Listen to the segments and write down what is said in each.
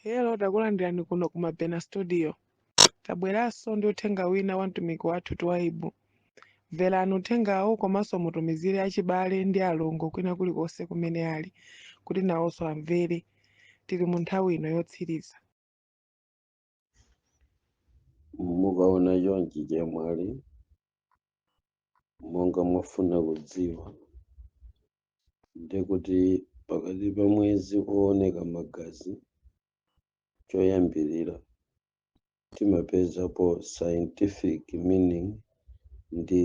Hello, takulandirani kuno ku Mabena Studio. Tabweranso ndi uthenga wina wa mtumiki wathu Twaibu. Mverani uthengawu komanso mutumizire achibale ndi alongo kwina kulikonse kumene ali kuti nawonso amvere. Tili mu nthawi ino yotsiriza. Mukaona chonchi, chemwali, monga mwafuna kudziwa, ndikuti pakati pa mwezi kuoneka magazi, choyambirira timapezapo scientific meaning ndi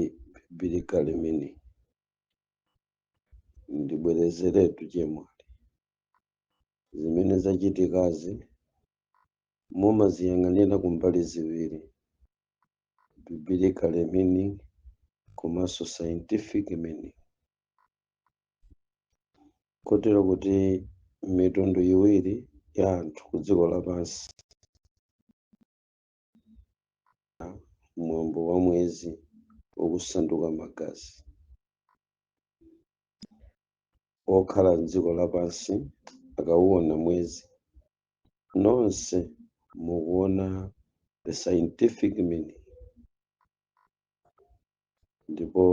biblical meaning. Ndibwerezeretu, chemwali, zimene zachitikazi mumaziyang'anira kumbali ziwiri, biblical meaning komanso scientific meaning, kotero kuti mitundu iwiri ya anthu ku dziko lapansi, mwambo wa mwezi ukusanduka magazi, okhala mdziko lapansi akauona mwezi, nonse mukuona the scientific meaning, ndipo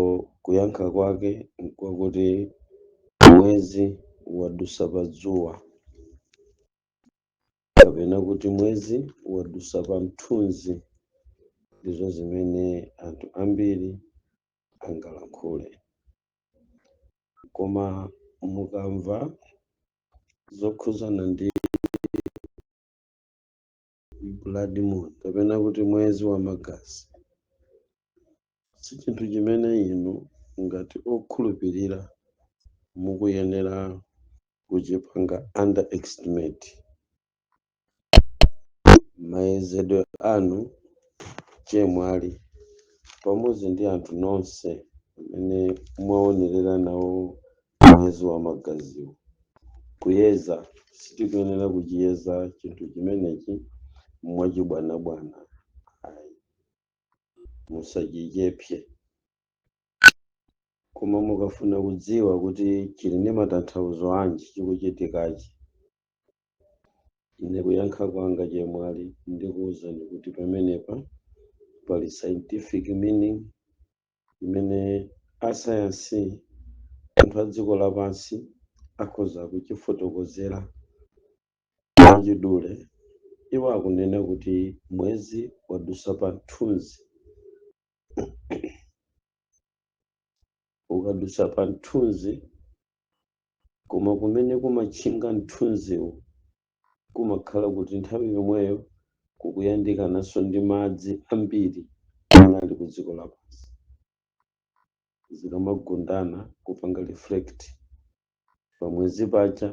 kuyankha kwake nkwakuti mwezi wadusa pa dzuwa, kapena kuti mwezi wadusa pa mthunzi. Ndizo zimene anthu ambiri angalankhule. Koma mukamva zokhuzana ndi blood moon, kapena kuti mwezi wa magazi, si chinthu chimene inu ngati okhulupirira mukuyenera kuchipanga underestimate. Mayezedwe anu, chemwali, pamodzi ndi anthu nonse amene mwaonerera nawo mwezi wa magaziwo, kuyeza sitikuyenera kuchiyeza chinthu chimenechi mwachibwanabwana, ayi, musachichepse. Koma mukafuna kudziwa kuti chili ndi matanthauzo anji chikuchitikachi, ine kuyankha kwanga, chemwali, ndikuwuzani kuti pamenepa pali scientific meaning imene asayansi, anthu a dziko lapansi, akhoza kuchifotokozera mwachidule. Iwo akunena kuti mwezi wadusa pa mthunzi. Ukadusa pa mthunzi, koma kumene kumatchinga mthunziwo kumakhala kuti nthawi yomweyo kukuyandikananso ndi madzi ambiri amene ali ku dziko lapansi, zikamagundana kupanga reflect pamwezi paja,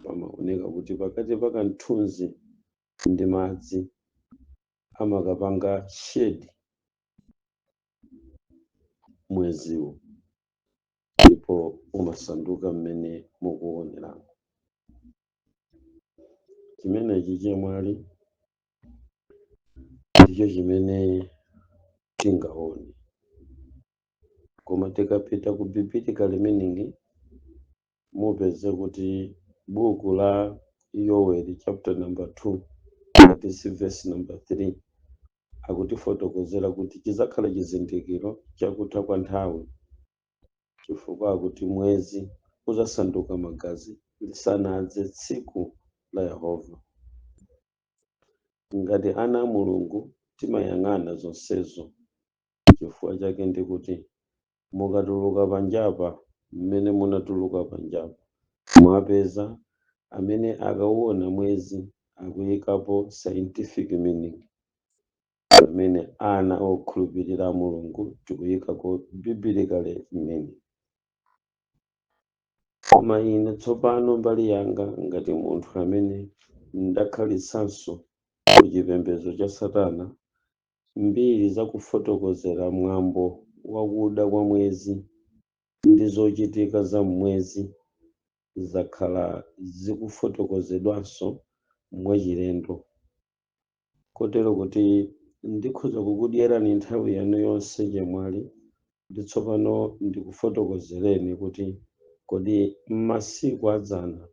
pamaoneka kuti pakati pa kamthunzi ndi madzi amakapanga shade mweziwo, ndipo umasanduka mmene mukuoneramo. Chimenechi, chemwali, ndicho chimene tingaone. Koma tikapita ku biblical meaning, mupeze kuti buku la Yoweli, chapter number 2, ngati verse number 3, akutifotokozera kuti chizakhala chizindikiro chakutha kwa nthawi, chifukwa akuti mwezi uzasanduka magazi lisanadze tsiku la Yehova. Ngati ana a Mulungu timayang'ana zonsezo. Chifukwa chake ndikuti mukatuluka panjapa, mmene munatuluka panjapa, mwapeza amene akauona mwezi akuyikapo scientific meaning, pamene ana okhulupirira Mulungu tikuyikako biblical meaning. Koma ine tsopano mbali yanga, ngati munthu amene ndakhalitsanso ku chipembedzo cha satana, mbiri zakufotokozera mwambo wakuda kwa mwezi ndi zochitika za mwezi zakhala zikufotokozedwanso mwachilendo, kotero kuti ndikhoza kukudyerani nthawi yanu yonse, chemwali, kuti tsopano ndikufotokozereni kuti kodi m'masiku adzana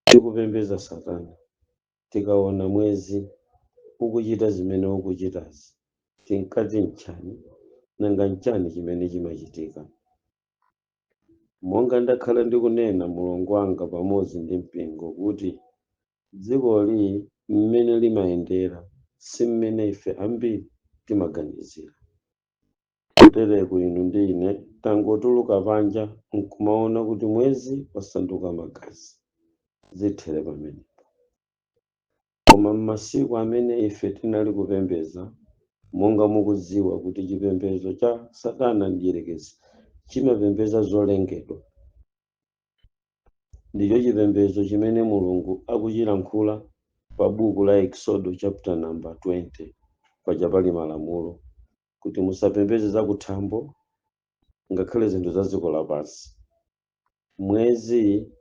tikupembedza satana. Tikaona mwezi ukuchita zimene ukuchitazi, tinkati nchani? Nanga nchani chimene chimachitika? Monga ndakhala ndikunena, mulongo wanga pamodzi ndi mpingo, kuti dzikoli mmene limayendera si mmene ife ambiri timaganizira. Kutereku inu ndi ine tangotuluka panja nkumaona kuti mwezi wasanduka magazi, zithere pamenepo. Koma m'masiku amene ife tinali kupembedza, monga mukudziwa kuti chipembedzo cha Satana Mdierekezi chimapembedza zolengedwa, ndicho chipembedzo chimene Mulungu akuchilankhula pa buku la Exodo chapter number 20. Paja pali malamulo kuti musapembedze zakuthambo ngakhale zinthu za dziko lapansi. Mwezi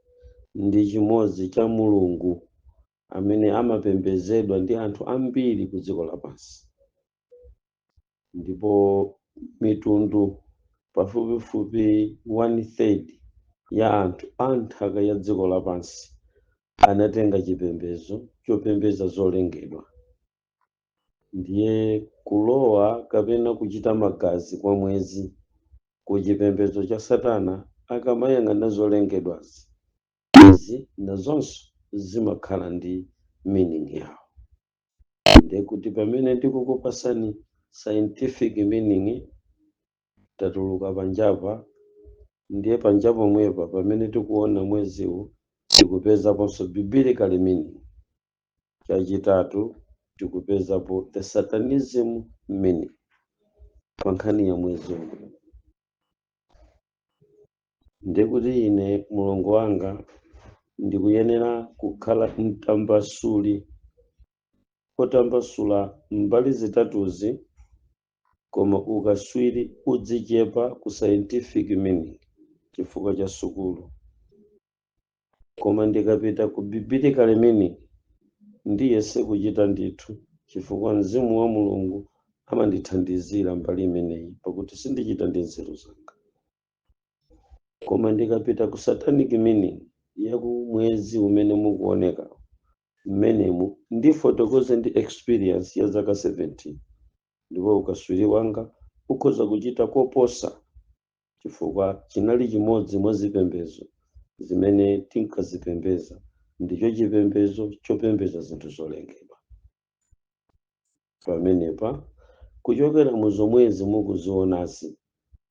ndi chimodzi cha mulungu amene amapembedzedwa ndi anthu ambiri ku dziko lapansi, ndipo mitundu pafupifupi 1/3 ya anthu a nthaka ya dziko lapansi anatenga chipembedzo chopembedza zolengedwa. Ndiye kulowa kapena kuchita magazi kwa mwezi ku chipembedzo cha Satana, akamayang'ana zolengedwazi, izi nazonso zimakhala ndi meaning yawo. Ndekuti pamene ndikukupasani scientific meaning, tatuluka panjapa. Ndiye panja pomwepa pamene tikuona mweziwu, tikupezaponso biblical meaning. Chachitatu, tikupezapo the satanism meaning pa nkhani ya mwezi omwe. Ndekuti ine, mulongo wanga, ndikuyenera kukhala mtambasuli otambasula mbali zitatuzi, koma ukaswiri udzichepa ku scientific meaning chifukwa cha sukulu. Koma ndikapita ku biblical meaning, ndiyese kuchita ndithu, chifukwa mzimu wa Mulungu amandithandizira mbali imeneyi, pakuti sindichita ndi nzeru zanga. Koma ndikapita ku satanic meaning yaku mwezi umene mukuoneka mmenemu, ndifotokoze ndi experience ya zaka 17, ndipo ukaswiri wanga ukhoza kuchita koposa, chifukwa chinali chimodzi mwa zipembedzo zimene tinkazipembeza, ndicho chipembedzo chopembeza zinthu zolengedwa. Pamenepa, kuchokera mu zomwezi mukuzionazi,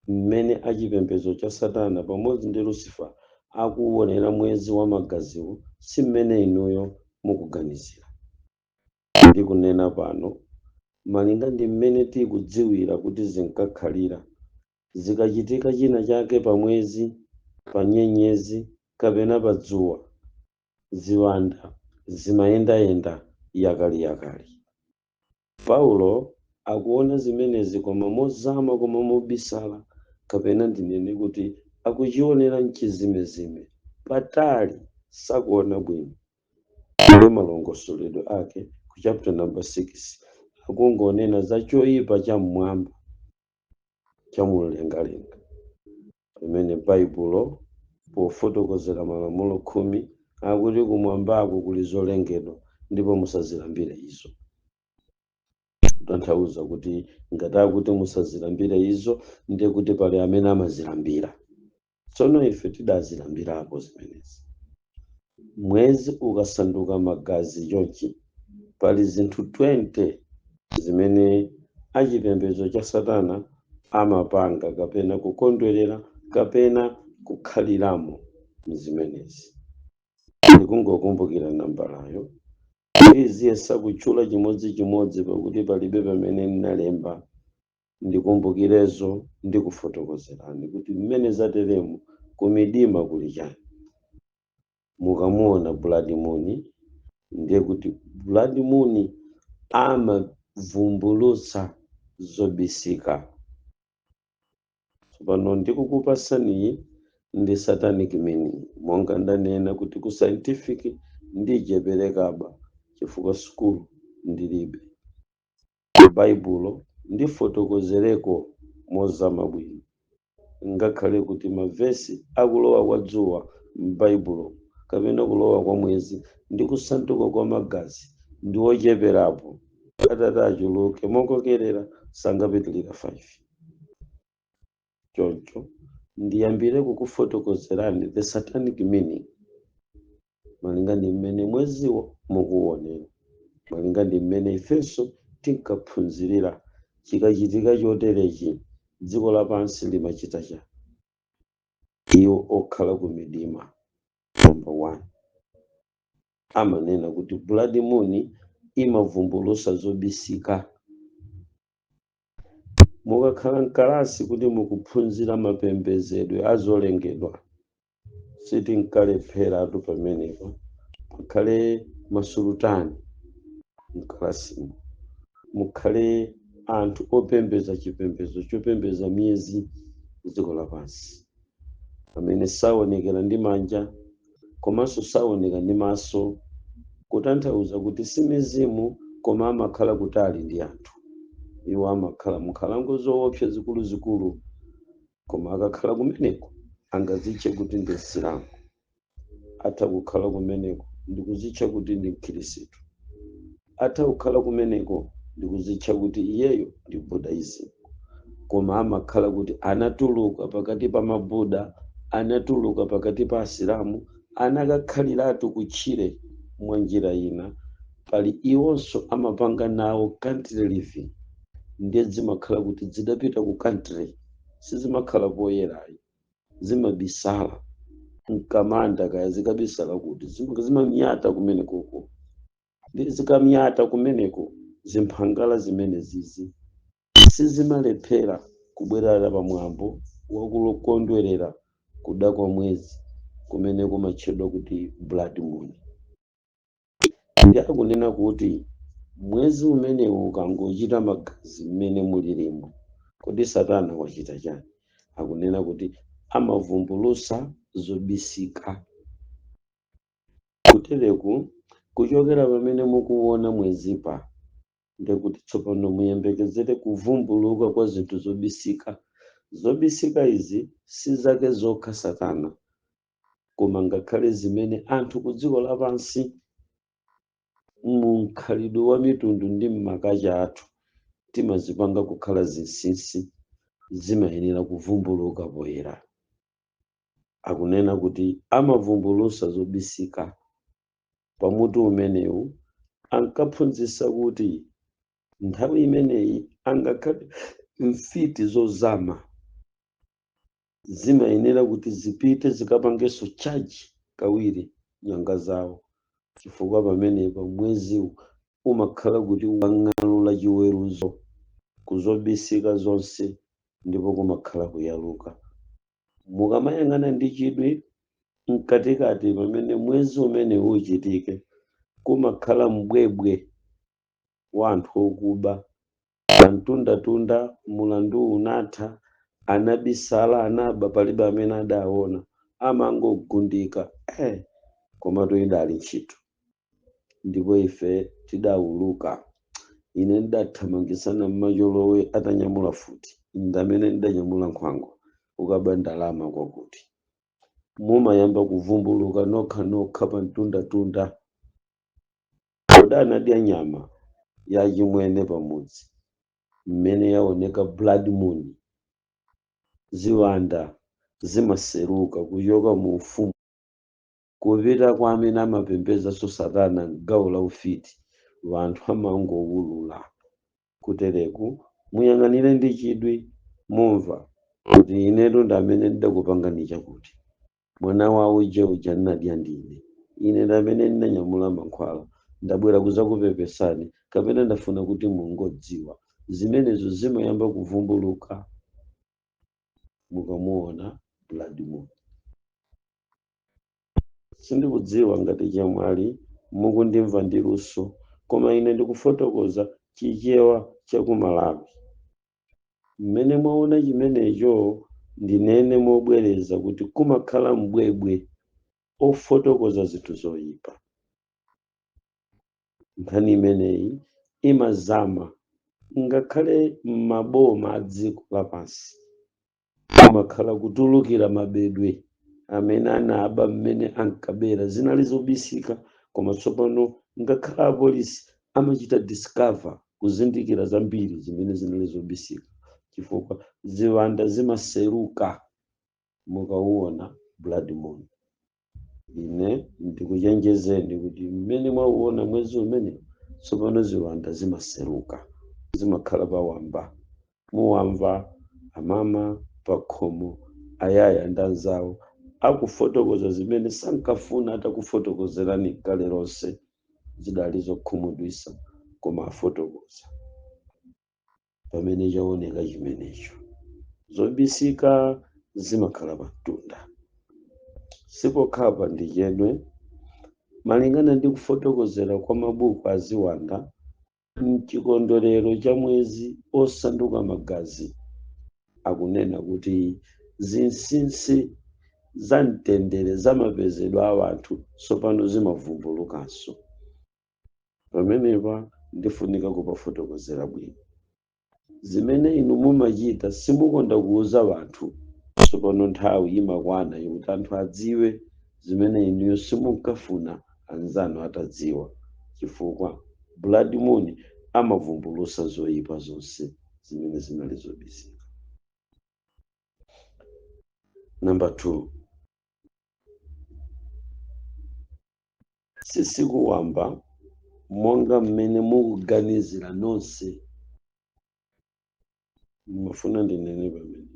mmene achipembedzo cha Satana pamodzi ndi Lucifer akuwonera mwezi wa magaziwo, si mmene inuyo mukuganizira. Ndikunena pano, malinga ndi mmene tikudziwira kuti zinkakhalira, zikachitika china chake pa mwezi, pa nyenyezi kapena pa dzuwa, ziwanda zimayendayenda yakaliyakali. Paulo akuona zimenezi, koma mozama, koma mobisala, kapena ndinene kuti akuchionera mchizimezime, patali, sakuona bwino. Ndi malongosoledwe ake ku chapter number 6 akungonena za choyipa cha mmwamba, cha mumlengalenga, pamene Baibulo pofotokozera malamulo 10 akuti kumwambako kuli zolengedwa ndipo musazilambire izo. Kutanthauza kuti ngati akuti musazilambire izo, ndiye kuti pali amene amazilambira. Tsono ife tidazilambirapo zimenezi. Mwezi ukasanduka magazi chonchi, pali zinthu 20 zimene achipembedzo cha Satana amapanga kapena kukondwerera kapena kukhaliramo mzimenezi. Ndikungokumbukira nambalayo, ndiziyesa kutchula chimodzimodzi, pakuti palibe pamene ndinalemba. Ndikumbukirezo, ndikufotokozerani kuti mmene zateremu, kumidima kuli chani. Mukamuona blood moon, ndiye kuti blood moon amavumbulutsa zobisika. Tsopano ndikukupasaniyi ndi satanic meaning. Monga ndanena kuti ku scientific ndicheperekaba chifukwa sukulu ndilibe, Baibulo ndifotokozereko mozama bwino, ngakhale kuti mavesi akulowa kwa dzuwa m'Baibulo kapena kulowa kwa mwezi ndi kusanduka kwa magazi. Ndi ocheperapo. Atati achuluke mokokerera, sangapitilira 5. Choncho ndiyambire kukufotokozerani the satanic meaning malinga ndi mmene mweziwo mukuwonera, malinga ndi mmene ifenso tinkaphunzirira. Chikachitika choterechi, dziko lapansi limachita cha iwo okhala ku midima. Number one, amanena kuti blood moon imavumbulusa zobisika. Mukakhala mkalasi kuti mukuphunzira mapembedzedwe azolengedwa, sitinkalepheratu pamenepo. Mukhale masulutani mkalasimo, mukhale anthu opembedza chipembedzo chopembedza miyezi, dziko lapansi amene saonekera ndi manja komanso saoneka ndi maso, kutanthauza kuti si mizimu, koma amakhala kutali ndi anthu. Iwo amakhala munkhalango zoopsa zikuluzikulu, koma akakhala kumeneko angazitche kuti ndi Msilamu, atha kukhala kumeneko ndikuzitcha kuti ndi Mkhirisitu, atha kukhala kumeneko ndikuzitcha kuti iyeyo ndi Buddhism, koma amakhala kuti anatuluka pakati pa Mabuda, anatuluka pakati pa Asilamu, anakakhaliratu kutchire. Mwa njira ina, pali iwonso amapanga nawo country living, ndiye zimakhala kuti zidapita ku country, sizimakhala poyerayi, zimabisala mkamanda, kaya zikabisala kuti zimamyata kumenekoko. Ndi zikamyata kumeneko, zimphangala zimene zizi sizimalephera kubwerera pamwambo wakukondwerera kuda kwa mwezi kumene kumatchedwa kuti blood moon. Ndi akunena kuti mwezi umenewu ukangochita magazi mmene mulirimo, kodi Satana wachita chani? Akunena kuti amavumbulusa zobisika. Kutereku, kuchokera pamene mukuona mwezipa, ndekuti tsopano muyembekezere kuvumbuluka kwa zinthu zobisika. Zobisika izi si zake zokha Satana, koma ngakhale zimene anthu ku dziko lapansi mu mkhalidwe wa mitundu ndi mmakacha athu timazipanga kukhala zinsinsi, zimayenera kuvumbuluka poyera. Akunena kuti amavumbulusa zobisika. Pamutu umenewu ankaphunzitsa kuti nthawi imeneyi angakhale mfiti zozama zimayenera kuti zipite zikapangenso charge kawiri nyanga zawo, chifukwa pamenepa mweziwu umakhala kuti wang'alula chiweruzo kuzobisika zonse, ndipo kumakhala kuyaluka. Mukamayang'ana ndi chidwi mkatikati pamene mwezi umene uchitike, kumakhala mbwebwe wa anthu okuba pamtundatunda. Mulandu unatha, anabisala, anaba, palibe amene adaona, amangogundika. Komatu idali ntchito, ndipo ife tidawuluka. Ine ndidathamangisana mmacholowe atanyamula futi, ndamene ndidanyamula nkhwangwa ukaba ndalama. Kwakuti mumayamba kuvumbuluka nokha nokha pa mtundatunda. Kodi anadya nyama yachimwene pamudzi mmene yaoneka blood moon? Ziwanda zimaseruka kuchoka mu ufumu kupita kwa amene amapembedzanso Satana m'gawo la ufiti. Anthu amangowulula. Kutereku muyang'anire ndi chidwi, mumva kuti inetu ndi amene ndidakupangani chakuti, mwana wawo uje uja ndinadya ndine, ine ndi amene ndinanyamula mankhwala, ndabwera kuzakupepesani, kapena ndafuna kuti mungodziwa. Zimenezo zimayamba kuvumbuluka mukamuona blood moon. Sindikudziwa ngati chamwali mukundimva ndi luso, koma ine ndikufotokoza Chichewa chakumalawi. Mmene mwaona chimenecho, ndinene mobwereza kuti kumakhala mbwebwe ofotokoza zinthu zoyipa. Nkhani imeneyi imazama ngakhale m'maboma a dziko lapansi. Kumakhala kutulukira mabedwe amene anaba, mmene ankabera zinali zobisika, koma tsopano ngakhale apolisi Amachita discover, kuzindikira zambiri zimene zinali zobisika, chifukwa ziwanda zimaseruka mukauona blood moon. Ine ndikuchenjezeni kuti mmene mwauona mwezi umene tsopano, ziwanda zimaseruka, zimakhala pawamba. Muwamva amama pakhomo, ayaya ndi anzawo akufotokoza zimene sankafuna atakufotokozerani kale lonse. Zidali zokhumudwitsa, koma afotokoza pamene chaoneka chimenecho. Zobisika zimakhala pamtunda, sipokhapa ndi chedwe. Malingana ndi kufotokozera kwa mabuku aziwanda, mchikondwerero cha mwezi osanduka magazi, akunena kuti zinsinsi za mtendere zamapezedwa a anthu tsopano zimavumbulukanso. Pamenepa ndifunika kupafotokozera bwino. Zimene inu mumachita simukonda kuuza anthu, tsopano nthawi imakwana yokuti anthu adziwe zimene inuyo simunkafuna anzanu atadziwa, chifukwa blood moon amavumbulusa zoyipa zonse zimene zinali zobisika. Number 2, sisikuwamba monga mmene mukuganizira nonse. Ndimafuna ndinene pamene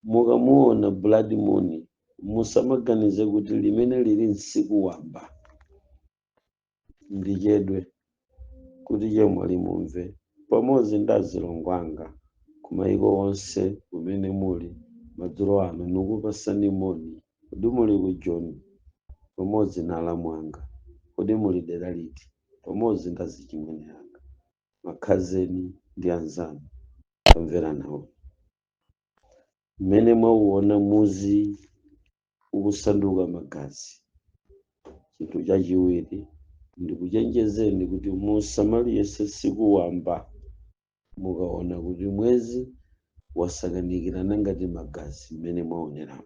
mukamuona blood moon, musamaganize kuti limene lili nsiku wamba. Ndichedwe kuti chemwali mumve pamodzi ndi azilongo anga kumayiko onse kumene muli madzulo ano. Nikupasani moni. Kodi muli ku Joni pamodzi na alamu anga? Kodi muli dera liti pamodzi ndi azichimwene anga, makhazeni ndi anzanu? Tamvera nawo mmene mwauona muzi ukusanduka magazi. Chinthu chachiwiri, ndikuchenjezeni kuti musamaliyese siku wamba mukaona kuti mwezi wasakanikirana ngati magazi mmene mwaoneramo.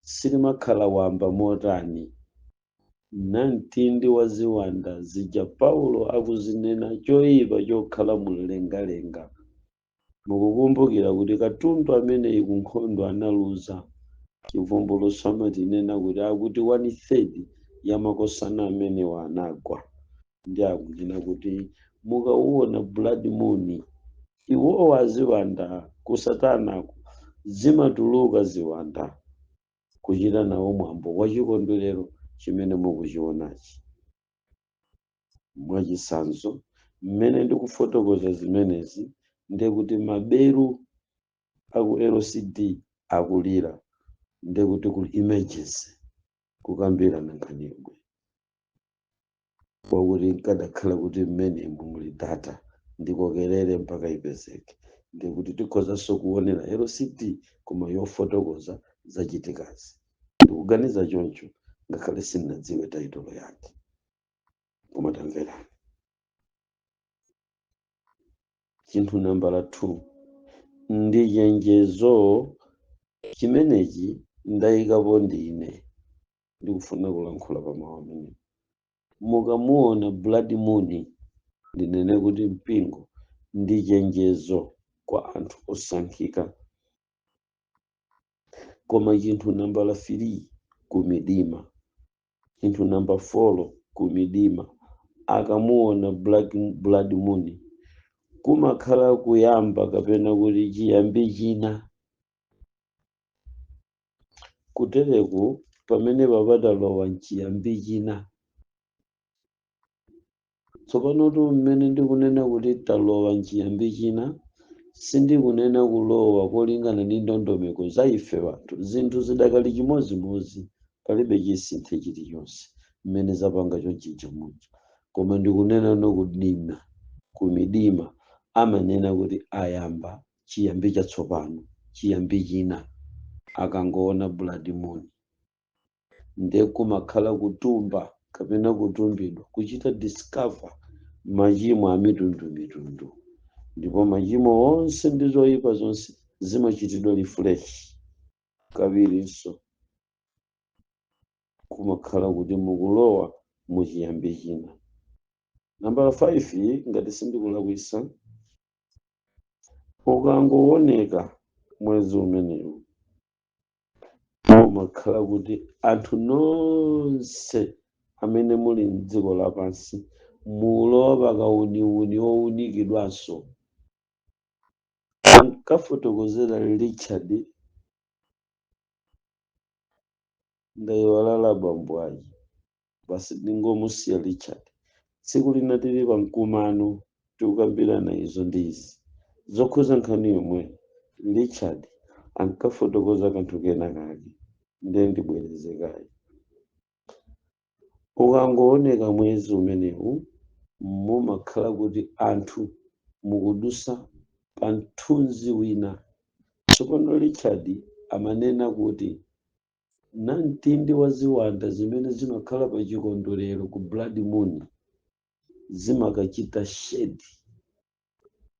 Silimakhala wamba motani? Namtindi wa ziwanda zija Paulo akuzinena, choyipa chokhala mumlengalenga. Mukukumbukira kuti katundu ameneyi ku nkhondo analuza. Chivumbulutso amatinena kuti akuti 1/3 ya makosana amenewa anagwa. Ndi akunena kuti mukauona blood moon, iwowa aziwanda ku satanako zimatuluka ziwanda kuchita nawo mwambo wa chikondwerero chimene mukuchionachi. Mwachitsanzo, mmene ndikufotokoza zimenezi, ndiye kuti maberu aku LCD akulira, ndiye kuti kuli emergency kukambirana nkhani yomwe wakuti nkadakhala kuti mmenemu muli data ndikokerere mpaka ipezeke. Ndiye kuti tikhozanso kuonera LCD koma yofotokoza zachitikazi. Ndikuganiza choncho, ngakhale sindinadziwe title yake. Koma tamverani chinthu nambala 2, ndi chenjezo chimenechi ndayikapo ndine. Ndikufuna kulankhula pa mawu amene mukamuona blood moon, ndinene kuti mpingo ndi chenjezo kwa anthu osankhika. Koma chinthu nambala 3, kumidima. Chinthu namba 4, kumidima, akamuona blood moon kumakhala kuyamba kapena kuti chiyambi china. Kutereku pamene papatalowa mchiyambi china. Tsopanotu mmene ndikunena kuti talowa mchiyambi china, sindikunena kulowa kolingana ndi ndondomeko za ife wanthu. Zinthu zidakali chimozimozi, palibe chisinthe chilichonse mmene zapanga chonchija muja. Koma ndikunena nokudima, kumidima amanena kuti ayamba chiyambi chatsopano, chiyambi china akangoona blood moon. Ndiye kumakhala kutumba kapena kutumbidwa, kuchita discover machimo a mitundumitundu, ndipo machimo onse ndi zoyipa zonse zimachitidwa refresh kawirinso. Kumakhala kuti mukulowa muchiyambi china. Nambala 5, ngati sindikulakwisa, ukangooneka mwezi umenewu, umakhala kuti anthu nonse amene muli mdziko lapansi mulowa pakauniuni owunikidwanso. Ankafotokozera Richard, ndayiwalala bambo ake, basi ndingomusiya Richard. Tsiku lina tili pa mkumano tikukambirana izo ndi izi zokhuza nkhani yomwe, Richard ankafotokoza kanthu kena kake, ndiye ndibwerezekayi. Ukangooneka mwezi umenewu, mumakhala kuti anthu mukudusa pa mthunzi wina. Tsopano Richard amanena kuti namtindi wa ziwanda zimene zimakhala pa chikondwerero ku Blood Moon zimakachita shed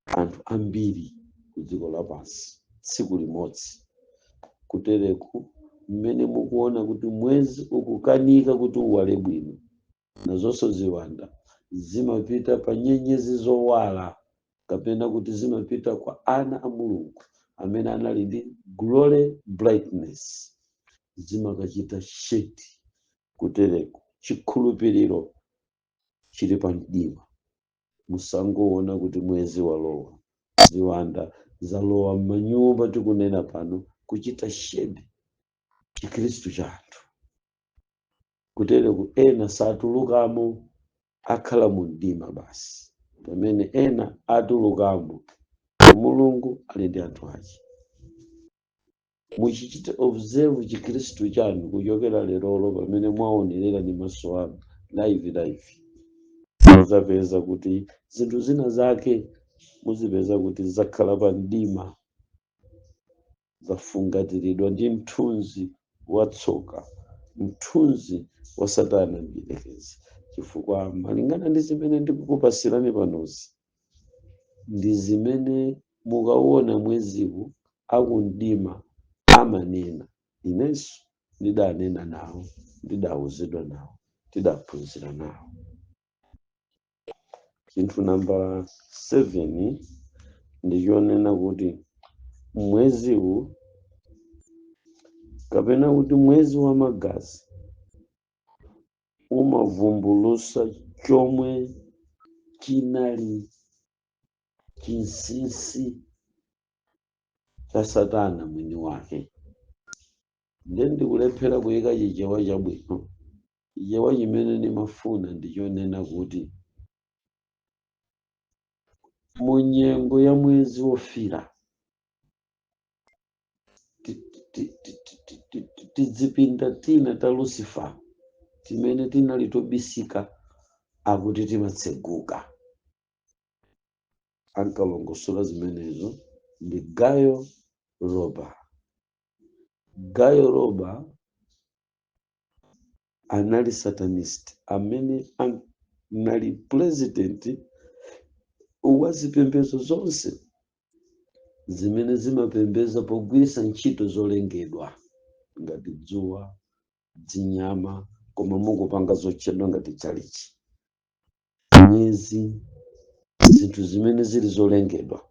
anthu ambiri ku dziko lapansi tsiku limodzi. Kutereku mmene mukuona kuti mwezi ukukanika kuti uwale bwino, nazonso ziwanda zimapita pa nyenyezi zowala, kapena kuti zimapita kwa ana a Mulungu amene anali ndi glory brightness, zimakachita shed. Kutereku chikhulupiriro chili pa mdima. Musangoona kuti mwezi walowa, ziwanda zalowa m'manyumba tikunena pano kuchita shed chikhristu cha anthu. Kutereku ena satulukamo, akhala mu mdima basi, pamene ena atulukamo. Mulungu ali ndi anthu ake. Muchichite observe chikhristu chanu kuchokera lerolo, pamene mwaonerera ndi maso anu live live, muzapeza kuti zinthu zina zake muzipeza kuti zakhala pa mdima, zafungatiridwa ndi mthunzi wa tsoka, mthunzi wa Satana mdierekezi. Chifukwa malingana ndi zimene ndikukupasirani panozi, ndi zimene mukaona mweziwu akumdima amanena. Inenso ndidanena nawo, ndidawuzidwa nawo, tidaphunzira nawo. Chinthu namba 7 ndichonena kuti mweziwu, kapena kuti mwezi wa magazi, umavumbulusa chomwe chinali chinsinsi cha Satana mwini wake. Ndiye ndikulephera kuyika Chichewa chabwino. Chichewa chimene ndimafuna ndichonena kuti mu nyengo ya mwezi wofira, tizipinda tina ta Lucifer timene tinali tobisika akuti timatseguka. Ankalongosola zimenezo ndi Gayo Roba. Gayo Roba anali satanist amene anali president wa zipembedzo zonse zimene zimapembedza pogwiritsa ntchito zolengedwa ngati dzuwa, zinyama, koma mukupanga zotchedwa ngati chalichi, mwezi, zinthu zimene zili zolengedwa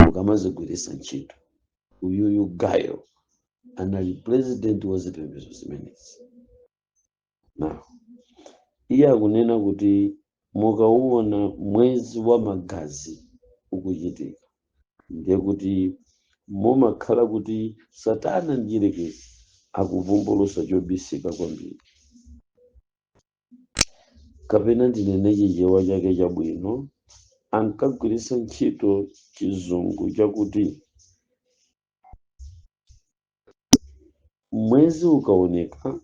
mukamazigwiritsa ntchito. Uyuyu Gayo anali president wa zipembedzo zimenezi. Now iye akunena kuti mukauona mwezi wa magazi ukuchitika, ndiye kuti mumakhala kuti Satana mdierekezi akuvumbulusa chobisika kwambiri. Kapena ndinene Chichewa chake chabwino, ankagwiritsa ntchito Chizungu chakuti mwezi ukaoneka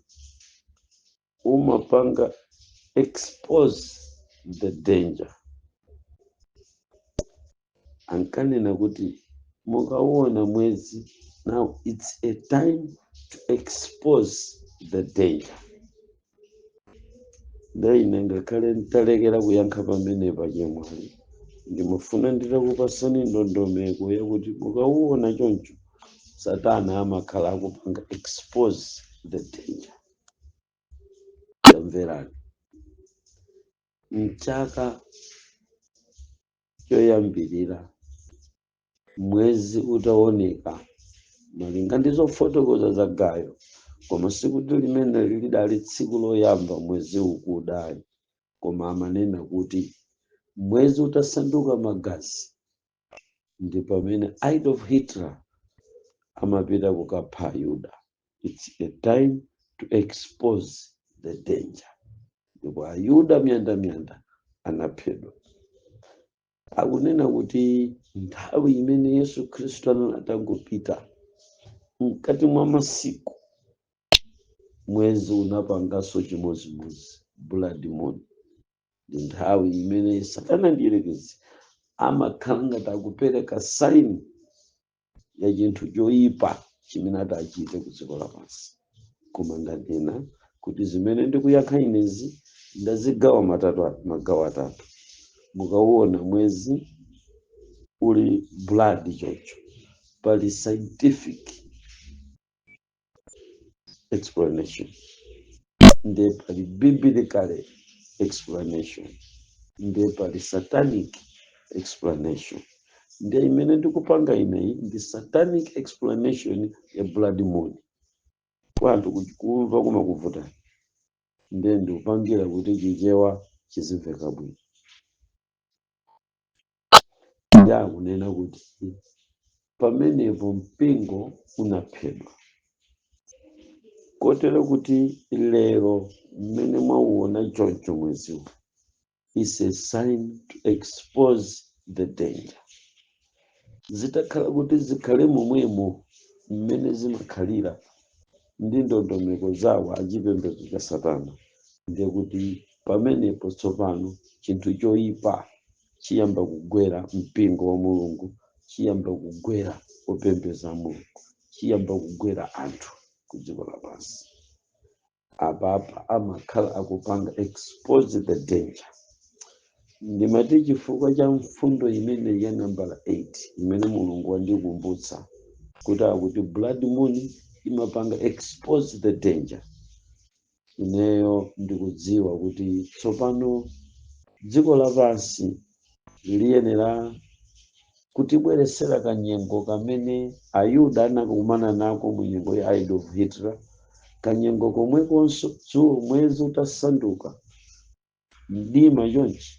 umapanga expose the danger. Ankanena kuti mukauona mwezi, now it's a time to expose the danger. Ndaine ngakhale ntalekera kuyankha pamenepa, chemwali, ndimafuna nditakupasani ndondomeko yakuti mukauona choncho, Satana amakhala akupanga expose the danger. Tamverani. Mchaka choyambirira mwezi utaoneka, malinga ndi zofotokoza za Gayo, koma sikuti limene lidali tsiku loyamba mwezi ukudayi, koma amanena kuti mwezi utasanduka magazi ndi pamene Adolf Hitler amapita kukapha Yuda. It's a time to expose the danger. Ndipo Ayuda miyandamiyanda anaphedwa. Akunena kuti nthawi imene Yesu Khristu anali atangopita, mkati mwa masiku mwezi unapanganso chimodzimodzi, blood moon. Ndi nthawi imene Satana ndiyerekezi amakhala ngati akupereka sign ya chinthu choyipa chimene atachite ku dziko lapansi. Koma ndanena kuti zimene ndikuyankha inezi ndazigawa matatu, magawo atatu. Mukauona mwezi uli blood chocho, pali scientific explanation, ndiye pali biblical explanation, ndiye pali satanic explanation. Ndiye imene ndikupanga ineyi ndi satanic explanation ya blood moon. Kwa anthu kumva kumakuvutani, ndiye ndikupangira kuti Chichewa chizimveka bwino. Ndi akunena kuti pamenepo mpingo unaphedwa, kotero kuti lero mmene mwauona choncho mweziwu is a sign to expose the danger. Zitakhala kuti zikhale momwemo mmene zimakhalira ndi ndondomeko zawo achipembedzo cha Satana, ndiye kuti pamenepo tsopano chinthu choyipa chiyamba kugwera mpingo wa Mulungu, chiyamba kugwera opembedza Mulungu, chiyamba kugwera anthu ku dziko lapansi. Apapa amakhala akupanga expose the danger. Ndimati chifukwa cha mfundo imene ya nambala 8 imene Mulungu wandikumbutsa kuti akuti blood moon imapanga expose the danger, ineyo ndikudziwa kuti tsopano dziko lapansi liyenera kutibweresera kanyengo kamene Ayuda anakumana nako mu nyengo ya Adolf Hitler, kanyengo komwekonso dzuwa mwezi utasanduka mdima chonchi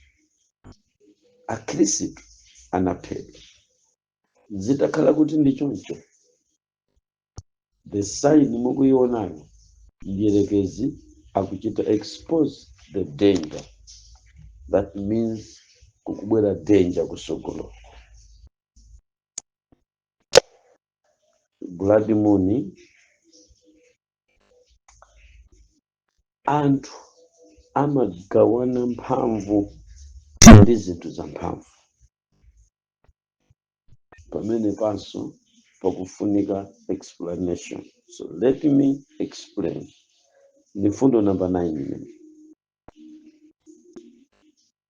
Akhristu anaphedwa. Zitakhala kuti ndi choncho, the sign mukuyionayo, mdierekezi akuchita expose the danger. That means kukubwera danger kusogolo. Blood moon, anthu amagawana mphamvu ndi zinthu za mphamvu. Pamene panso pakufunika explanation, so let me explain. Ndi mfundo number 9 imene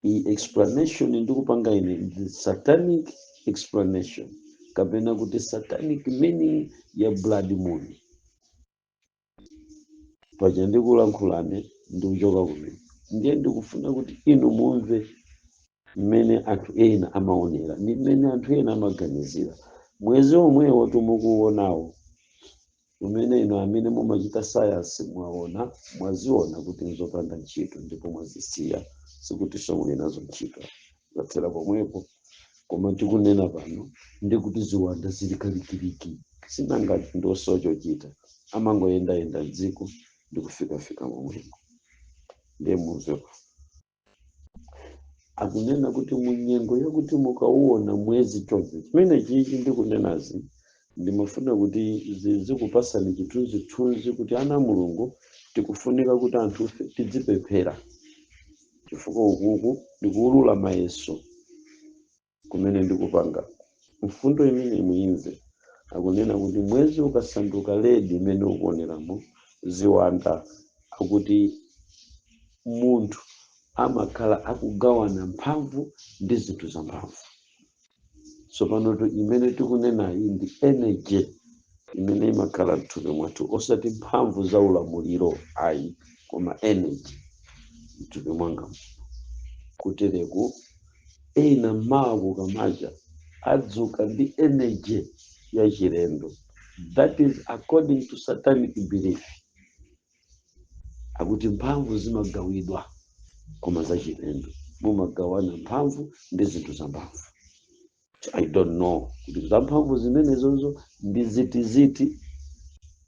iyi explanation ndikupanga ine ndi satanic explanation, kapena kuti satanic meaning ya blood moon. Paja ndikulankhulane ndikuchoka kumene, ndiye ndikufuna kuti inu mumve mmene anthu ena amaonera ndi mmene anthu ena amaganizira. Mwezi omwewo tumukuonawo, umene inu amene mumachita sayansi mwaona, mwaziona kuti nzopanda ntchito ndipo mwazisiya, sikuti muli nazo ntchito, zathera pomwepo. Koma tikunena pano ndikuti ziwanda zili kalikiliki, sinangati ndiosowa chochita, amangoyendayenda mdziko ndi kufikafika momwemo. Ndiye mumve, akunena kuti munyengo yakuti mukauona mwezi choncho, chimene chichi ndikunenazi ndimafuna kuti zikupasani chithunzithunzi kuti ana Mulungu tikufunika kuti anthufe tidzipemphera, chifukwa ukuku ndikuwulula mayeso kumene ndikupanga. Mfundo imene muyimve, akunena kuti mwezi ukasanduka red imene ukuoneramo, ziwanda akuti munthu amakhala akugawana mphamvu ndi zinthu za mphamvu. Tsopanotu imene tikunenayi ndi energy imene imakhala mthupi mwathu, osati mphamvu za ulamuliro ayi, koma energy mthupi mwanga. Kutereku ena mawa kukamacha adzuka ndi energy ya chilendo. That is according to satanic belief. Akuti mphamvu zimagawidwa, koma zachilendo, mumagawana mphamvu ndi zinthu zamphamvu. I don't know kuti zamphamvu zimenezozo ndi zitiziti,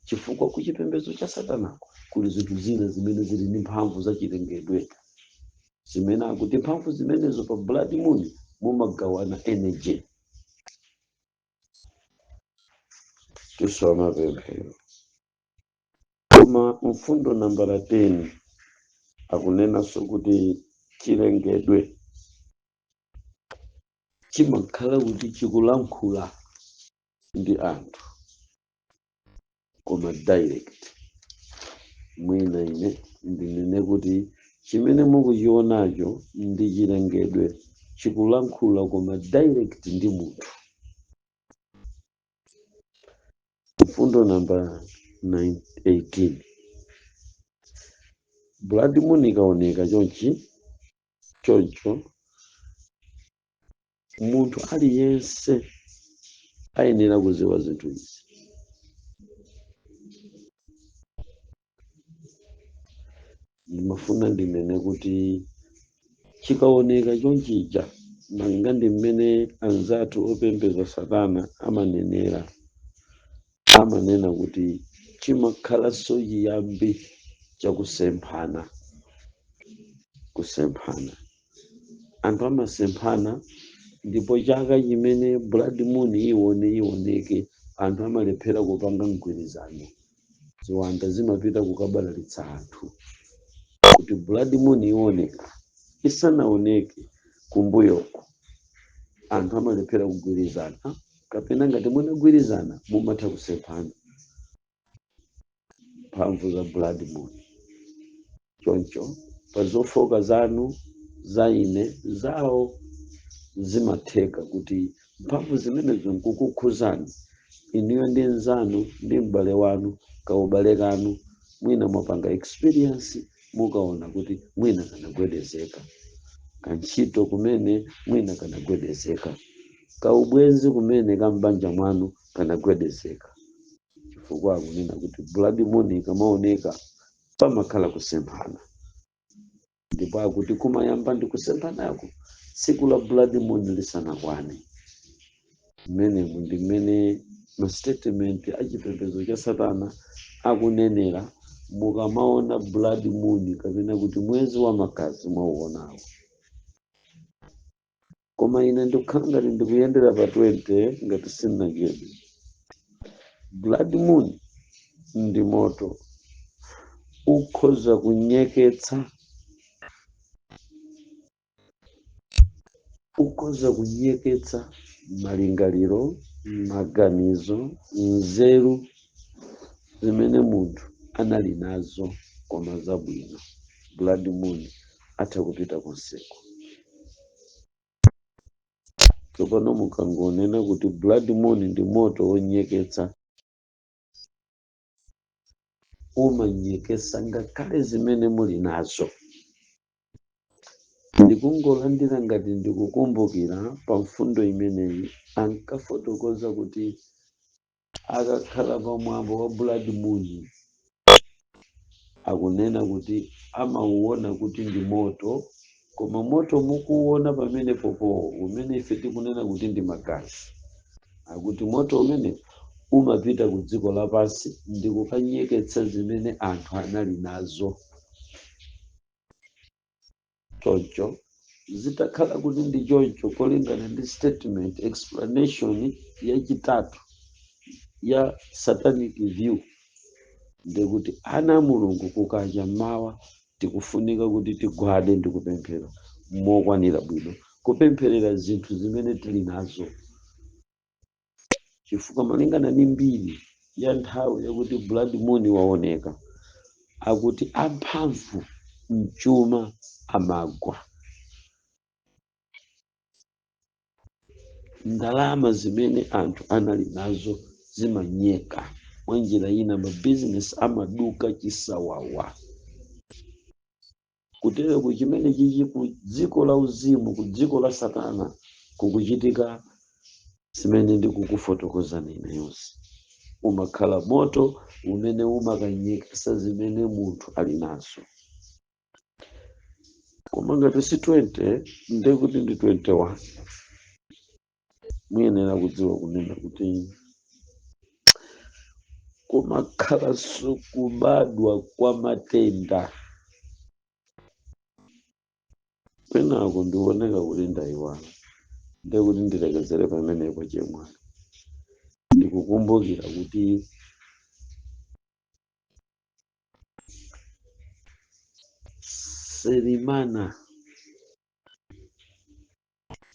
chifukwa kuchipembedzo cha satanako kuli zinthu zina zimene zili ndi mphamvu zachilengedwe, zimene akuti mphamvu zimenezo pa blood moon mumagawana energy. Tisowa mapemphero. Koma mfundo nambala 10 akunenanso kuti chilengedwe chimakhala kuti chikulankhula ndi anthu, koma direct. Mwina ine ndinene kuti chimene mukuchionacho ndi chilengedwe chikulankhula, koma direct ndi munthu. Mfundo namba 18, blood moon ikaoneka chonchi choncho, munthu aliyense ayenera kuziwa zinthu izi. Ndimafuna ndinene kuti chikaoneka chonchija, malinga ndi mmene anzathu opembedza satana amanenera, amanena kuti chimakhalanso chiyambi chakusemphana. Kusemphana, anthu amasemphana, ndipo chaka chimene blood moon ioneke, anthu amalephera kupanga mgwirizano. Ziwanda zimapita kukabalalitsa anthu kuti blood moon ioneka. Isanaoneke kumbuyoko, anthu amalephera kugwirizana, kapena ngati munagwirizana mumatha kusemphana. Mphamvu za blood moon. Choncho pa zofoka zanu, za ine, zawo, zimatheka kuti mphamvu zimenezo nkukukhuzani inuyo ndi nzanu ndi m'bale wanu, kaubale kanu mwina mwapanga experience, mukaona kuti mwina kanagwedezeka kantchito kumene, mwina kanagwedezeka kaubwenzi kumene kambanja mwanu kanagwedezeka, chifukwa akunena kuti blood moon ikamaoneka pamakhala kusemphana, ndipo akuti kumayamba ndi kusemphanako tsiku la blood moon lisanakwane. Mmenemu ndi mmene ma statement achipembedzo cha satana akunenera. Mukamaona blood moon, kapena kuti mwezi wa magazi, mwauonawo. Koma ine ndikukhala ngati ndikuyendera pa 20, ngati sindinachedwe. Blood moon ndi moto ukhoza kunyeketsa, ukhoza kunyeketsa malingaliro, maganizo, nzeru zimene munthu anali nazo koma zabwino. Blood moon atha kupita konseko. Tsopano mukangonena kuti blood moon ndi moto wonyeketsa, umanyeketsa ngakhale zimene muli nazo. Ndikungolandira ngati ndikukumbukira pa mfundo imeneyi, ankafotokoza kuti akakhala pamwambo wa blood moon, akunena kuti amauona kuti ndi moto, koma moto mukuuona pamene popo umene ife tikunena kuti ndi magazi, akuti moto umene umapita ku dziko lapansi ndi kukanyeketsa zimene anthu anali nazo. Choncho zitakhala kuti ndi choncho, kolingana ndi statement explanation yachitatu ya satanic view, ndikuti ana a Mulungu kukacha mmawa tikufunika kuti tigwade ndi kupemphera mokwanira bwino, kupempherera zinthu zimene tili nazo, chifukwa malingana ndi mbiri ya nthawi yakuti blood moon waoneka, akuti amphamvu mchuma amagwa, ndalama zimene anthu anali nazo zimanyeka. Mwa njira ina, mabizinesi amaduka chisawawa. Kutereko chimene chichi ku dziko la uzimu, ku dziko la satana, kukuchitika zimene ndikukufotokozani ineyonse. Umakhala moto umene umakanyekesa zimene munthu ali nazo. Koma ngati si 20, ndekuti ndi 21. Muyenera kudziwa kunena kuti kumakhalanso kubadwa kwa matenda. Kwinako ndioneka kuti ndayiwala, ndekuti ndilekezere pamenepo. Chemwali, ndikukumbukira kuti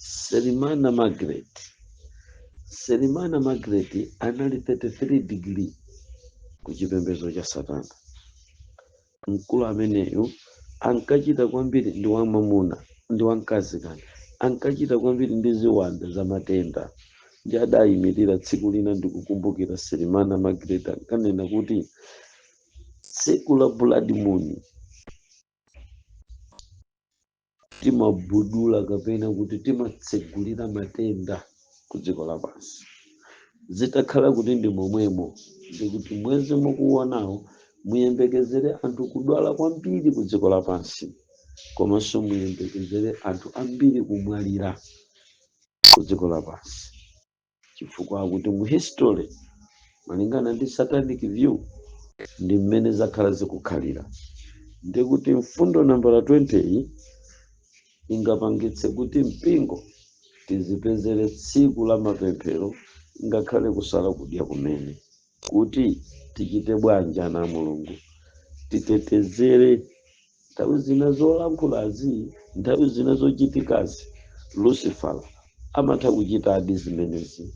Selimana Margaret, Selimana Margaret anali 33 degree ku chipembedzo cha satana. Mkulu ameneyu ankachita kwambiri ndi wamwamuna ndi wamkazi kani, ankachita kwambiri ndi ziwanda za matenda. Ndi adayimirira tsiku lina, ndikukumbukira Selimana Margaret ankanena kuti tsiku la blood moon timabudula kapena kuti timatsegulira matenda ku dziko lapansi. Zitakhala kuti ndi momwemo, ndikuti mwezi mukuwonawo muyembekezere anthu kudwala kwambiri ku dziko lapansi, komanso muyembekezere anthu ambiri kumwalira ku dziko lapansi, chifukwa akuti mu history, malingana ndi satanic view, ndi mmene zakhala zikukhalira. Ndikuti mfundo nambala 20 iyi ingapangitse kuti mpingo tizipezere tsiku la mapemphero, ngakhale kusala kudya kumene, kuti tichite bwanji ana a Mulungu, titetezere. Nthawi zina zolankhulazi, nthawi zina zochitikazi, Lucifer amatha kuchitadi zimenezi,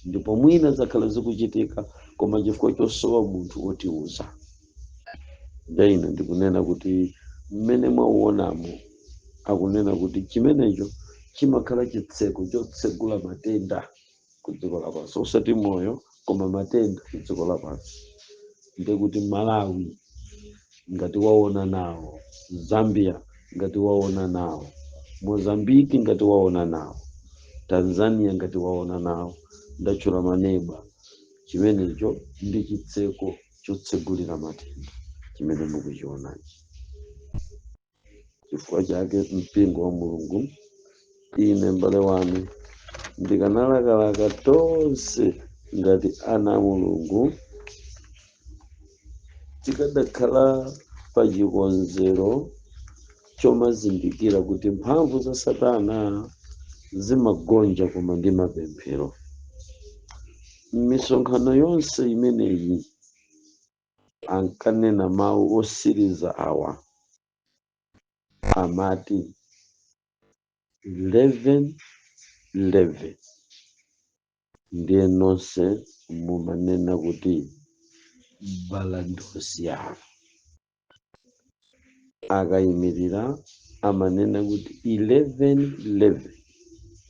ndipo mwina zakhala zikuchitika, koma chifukwa chosowa munthu wotiuza. Nde ine ndikunena kuti mmene mwauonamo, akunena kuti chimenecho chimakhala chitseko chotsegula matenda ku dziko lapansi, osati moyo, koma matenda ku dziko lapansi. Ndekuti Malawi ngati waona nawo, Zambia ngati waona nawo, Mozambiki ngati waona nawo, Tanzania ngati waona nawo, ndatchula maneba, chimenecho ndi chitseko chotsegulira matenda chimene mukuchionachi. Chifukwa chake, mpingo wa Mulungu, ine m'bale wanu ndikanalakalaka tonse ngati ana a Mulungu tikadakhala pa chikonzero chomazindikira kuti mphamvu za satana zimagonja koma ndi mapemphero. M'misonkhano yonse imeneyi ankanena mawu osiriza awa, amati 11 11, ndiye nonse mumanena kuti balandosia. Akayimirira amanena kuti 11 11,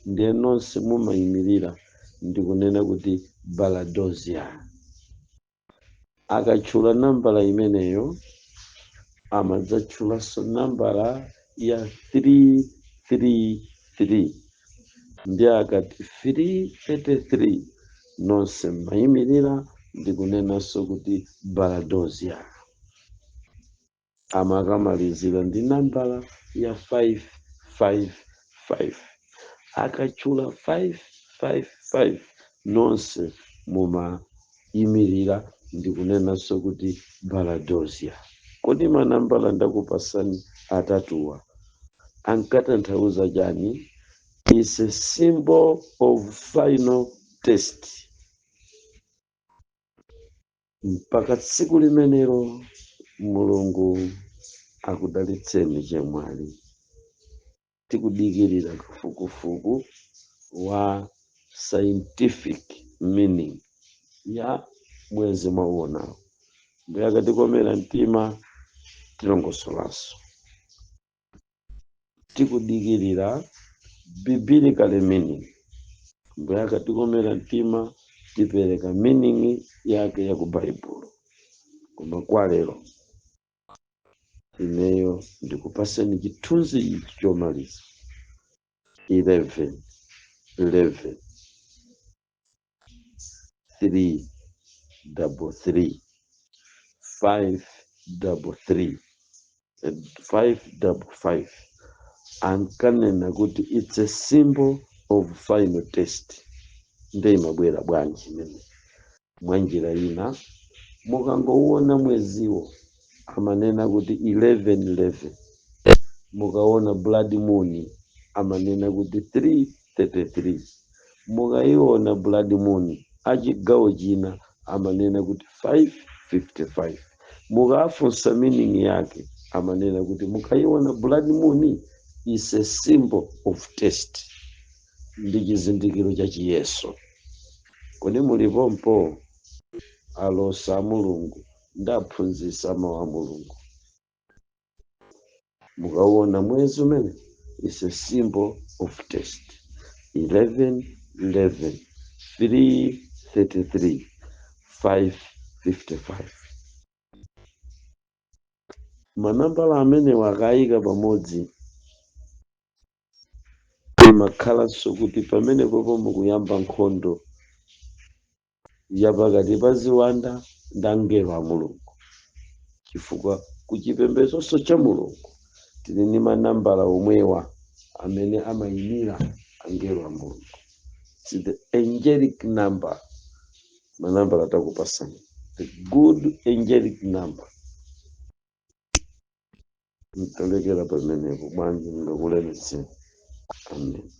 ndiye nonse mumayimirira ndikunena kuti baladozia. Akatchula nambala imeneyo, amadzatchulanso nambala ya 333, ndi akati 333, nonse mmayimirira ndikunenanso kuti baladozia. Amakamalizira ndi nambala ya 555. Akatchula 555, nonse mumayimirira ndikunenanso kuti baladozia. Kodi manambala ndakupasani atatuwa ankatanthauza chani? Is a symbol of final test. Mpaka tsiku limenelo, Mulungu akudalitseni chemwali. Tikudikirira kafukufuku wa scientific meaning ya mwezi mwauonawo. Mbuye akatikomera mtima, tilongosolanso. Tikudikirira biblical meaning. Mbuye akatikomera mtima, tipereka meaning yake ya ku Baibulo. Koma kwa lero Ineyo ndikupaseni chithunzi ichi chomaliza: 11 11 3 33 5 33 5 55. Ankanena kuti it's a symbol of final test. Nde imabwera bwanji imene? Mwanjira ina, mukangouona mweziwo amanena kuti 11 11, mukaona blood moon amanena kuti 333, mukayiona blood moon achigawo china amanena kuti 555. Mukafunsa meaning yake, amanena kuti mukayiona blood moon is a symbol of test, ndi chizindikiro cha chiyeso. Kodi mulipompo, alosa a Mulungu? Ndaphunzitsa mawu a Mulungu. Mukaona mwezi umene is a symbol of test, 11 11 333 555, manambala amenewa akayika pamodzi, imakhalanso kuti pamenepopo mukuyamba nkhondo yapakati pa ziwanda ndi angelo a Mulungu, chifukwa kuchipembedzonso cha Mulungu tili ndi manambala omwewa amene amayimira angelo a Mulungu. It's the angelic number. Manambala takupasani, the good angelic number. Ntalekera pamenepo bwanji? Ngakulemetseni. Amen.